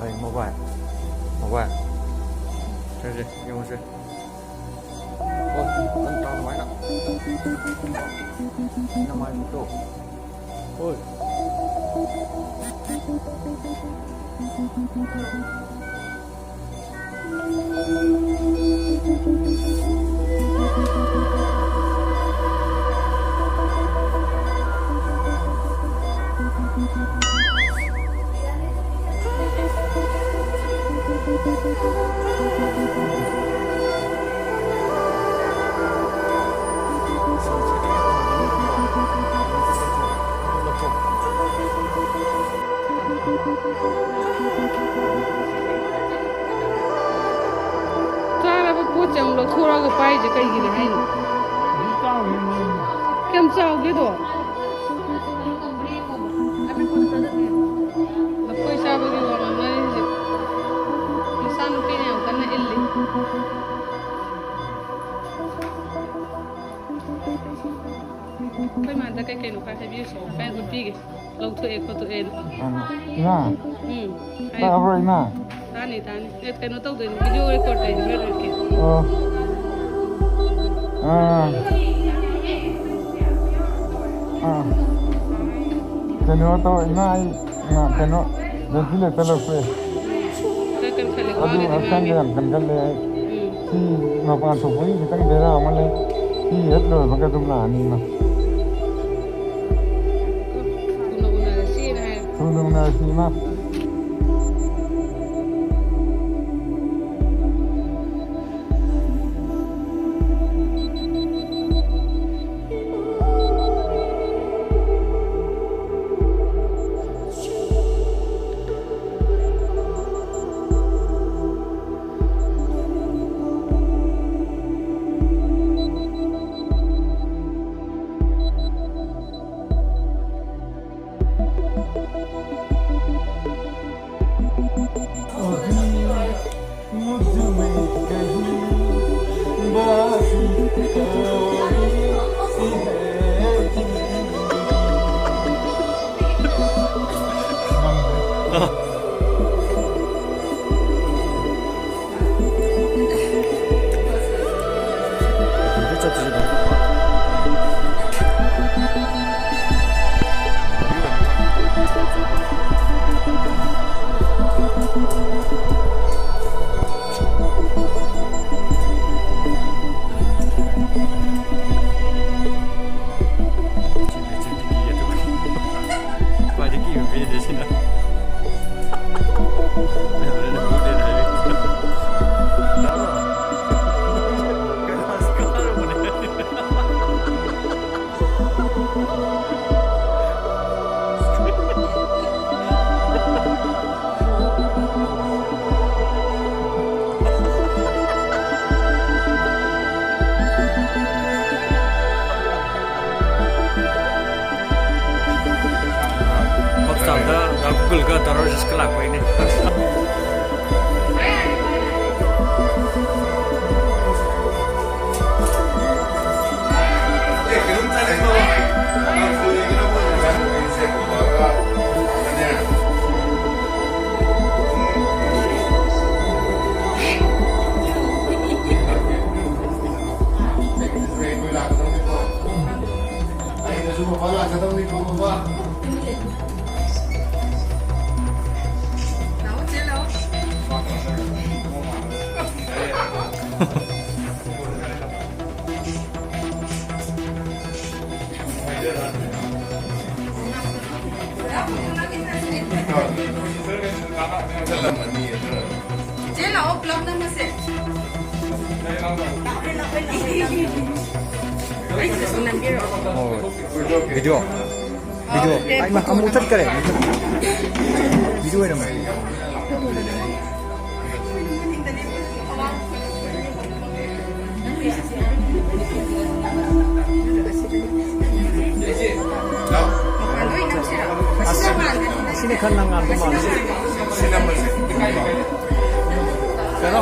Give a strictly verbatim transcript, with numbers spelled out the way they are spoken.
ꯑꯩ mobile, mobile. ꯁꯦ, ꯁꯦ, ꯌꯦꯡꯉꯨꯁꯦ꯫ ꯑꯣ, ꯅꯪ ꯇꯥꯎ ꯑꯗꯨꯃꯥꯏꯅ꯫ ꯅꯃꯥꯏ ꯃꯤꯠꯇꯣ꯫ ꯍꯣꯏ꯫ ꯆꯥꯔꯕ ꯄꯣꯠꯁꯦ ꯑꯃꯨꯛ ꯂꯧꯊꯣꯔꯛꯑꯒ ꯄꯥꯏꯔꯤꯁꯦ ꯀꯩꯒꯤꯅꯣ ꯍꯥꯏꯅꯣ? ꯀꯌꯥꯝ ꯆꯥꯎꯒꯦꯗꯣ? ꯂꯐꯣꯏ ꯆꯥꯕꯒꯤ ꯋꯥ ꯉꯥꯡꯅꯔꯤꯁꯦ꯫ ꯃꯆꯥꯅꯨꯄꯤꯅ ꯌꯥꯝ ꯀꯟꯅ ꯏꯜꯂꯤ꯫ ꯑꯩꯈꯣꯏ ꯃꯥꯗ ꯀꯩ ꯀꯩꯅꯣ ꯈꯔ ꯍꯥꯏꯕꯤꯌꯨꯁꯦ꯫ ꯈꯔ ꯎꯠꯄꯤꯒꯦ꯫ ꯂꯧꯊꯣꯛꯑꯦ ꯈꯣꯠꯇꯣꯛꯑꯦꯅ꯫ ꯑꯥ꯫ ꯏꯃꯥ꯫ ꯎꯝ꯫ ꯍꯥꯏꯌꯨ꯫ ꯇꯥꯕ꯭ꯔꯣ, ꯏꯃꯥ? ꯇꯥꯅꯤ, ꯇꯥꯅꯤ꯫ ꯑꯦ, ꯀꯩꯅꯣ ꯇꯧꯗꯣꯏꯅꯤ, video record ꯇꯧꯔꯤꯅꯤ, ꯍꯣꯔꯦꯟ ꯎꯠꯀꯦ꯫ ꯑꯣ꯫ ꯑꯥ꯫ ꯑꯥ꯫ ꯀꯩꯅꯣ ꯇꯧ, ꯏꯃꯥ, ꯑꯩ, ꯑꯥ, ꯀꯩꯅꯣ, ventilator ꯂꯧꯊꯣꯛꯑꯦ꯫ ꯈꯔ ꯀꯟꯈꯠꯂꯦ, ꯑꯗꯨ ꯈ꯭ꯋꯥꯡꯒꯗꯤ ꯍꯛꯆꯥꯡꯗ ꯉꯥꯡꯉꯦ꯫ ꯌꯥꯝ ꯀꯟꯒꯜꯂꯦ ꯑꯩ꯫ ꯎꯝ꯫ ꯁꯤ ꯃꯄꯥꯟ ꯊꯣꯛꯄꯒꯤ ꯈꯤꯇꯪ ꯕꯦꯔꯥ ꯑꯃ ꯂꯩ꯫ ꯁꯤ ꯍꯦꯛ ꯂꯣꯏꯕꯒ ꯑꯗꯨꯝ ꯂꯥꯛꯑꯅꯤ, ꯏꯃꯥ꯫ ꯊꯨꯅ ꯎꯅꯔꯁꯦꯅ ꯍꯥꯏ꯫ ꯊꯨꯅ ꯎꯅꯔꯁꯤ, ꯏꯃꯥ꯫ ꯈ꯭ꯋꯥꯏꯗꯒꯤ ꯀꯤꯕ ꯄꯦꯟꯗꯦ ꯁꯤꯅ꯫ ꯑꯩ ꯍꯣꯔꯦꯟ ꯍꯧꯒꯠꯂꯦꯅ ꯍꯥꯏꯔꯛꯀꯦ꯫ ꯇꯥꯕ꯭ꯔꯣ? ꯀꯩꯅꯣ, ꯀꯥꯔꯨꯕꯅꯦ꯫ ꯍꯣꯁꯄꯤꯇꯥꯜꯗ ꯒꯨꯒꯜꯒ ꯇꯧꯔꯒ ꯂꯥꯛꯄꯩꯅꯦ꯫ ꯑꯩꯅꯁꯨ ꯃꯄꯥ ꯂꯥꯛꯀꯗꯧꯅꯤꯀꯣ, ꯃꯄꯥ꯫ ꯂꯥꯛꯑꯣ, ꯆꯦ, ꯂꯥꯛꯑꯣ꯫ ꯆꯦ, ꯂꯥꯛꯑꯣ, ꯄꯨꯂꯞ ꯅꯝꯃꯁꯦ꯫ ꯑꯩꯁꯤꯗꯁꯨ ꯅꯝꯕꯤꯔꯛꯑꯣ꯫ ꯍꯣꯏ꯫ ꯚꯤꯗꯤꯑꯣ꯫ ꯚꯤꯗꯤꯑꯣ꯫ ꯑꯩꯃ, ꯑꯃꯨꯛ ꯃꯨꯊꯠꯈꯔꯦ꯫ ꯚꯤꯗꯤꯑꯣ ꯑꯣꯏꯔꯝꯃꯦ꯫ ꯑꯁ, ꯑꯁꯤꯅ ꯈꯔ ꯅꯪꯉꯝꯗꯧ ꯃꯥꯜꯂꯦ꯫ ꯀꯩꯅꯣ?